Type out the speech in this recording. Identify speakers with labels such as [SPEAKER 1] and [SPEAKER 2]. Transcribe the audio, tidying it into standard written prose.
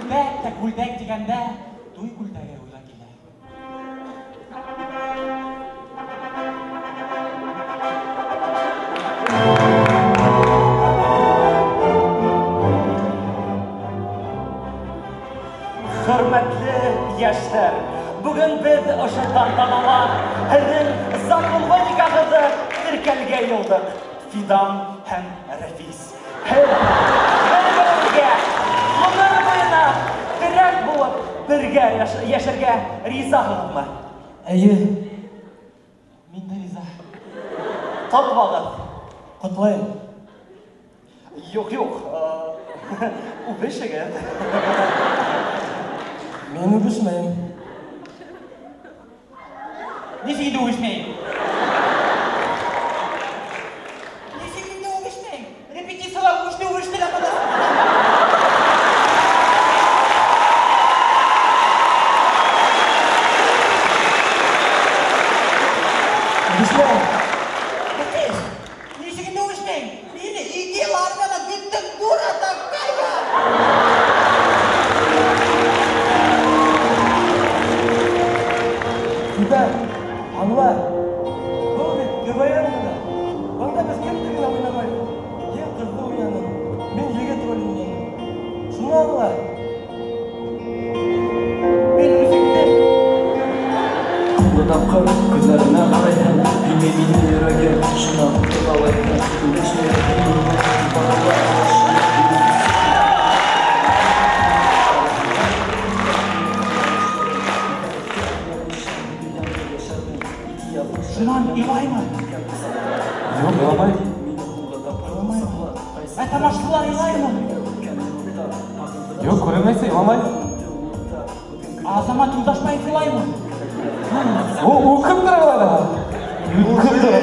[SPEAKER 1] Күлдәк тә күлдәк дигәндә, туй күлдәге уйға килә.
[SPEAKER 2] Хөрмәтле яшьләр, бүген без ошо тантанала һеҙҙең законлы никахығыҙҙы теркәлгә йылдыҡ. Фидан һәм Рәфис. Һеҙ бер-берегеҙгә ғүмер буйына терәк булып бергә йәшәргә ризаһығыҙмы?
[SPEAKER 1] Әйе. Мин дә риза.
[SPEAKER 2] Ҡотлағыҙ.
[SPEAKER 1] Ҡотлайым.
[SPEAKER 2] Юҡ, юҡ. Үбешегеҙ.
[SPEAKER 1] Мин үбешмәйем. Нисек инде үбешмәйем? Нисек инде үбешмәйем? Репетицияла үбеште, үбеште лә бына.
[SPEAKER 3] Үбешмәйем.
[SPEAKER 4] Рәфис, нисек инде үбешмәйем? Мине ике йыл армияла көттөң, дура такая!
[SPEAKER 3] Фидан, аңла. Был бит КВН генә. Бында беҙ кемде генә уйнамайбыҙ. Һин ҡыҙҙы уйнаның, мин егет ролен уйнаным. Шуны аңла.
[SPEAKER 4] Мин үҙеңде
[SPEAKER 5] Һуңғы тапҡыр күҙҙәренә ҡарайһың, Һөймәй мине йөрәгем, шунан ҡотолалайһың. Өндәшмәй һин.
[SPEAKER 1] Шунан илаймы?
[SPEAKER 3] Юҡ, иламай.
[SPEAKER 1] Ә тамашасылар илаймы?
[SPEAKER 3] Юҡ, күренмәйсә иламай.
[SPEAKER 1] Азамат Юлдашбаев илаймы?
[SPEAKER 3] Ул үкһеп тора былай ҙа. Үкһеп тора.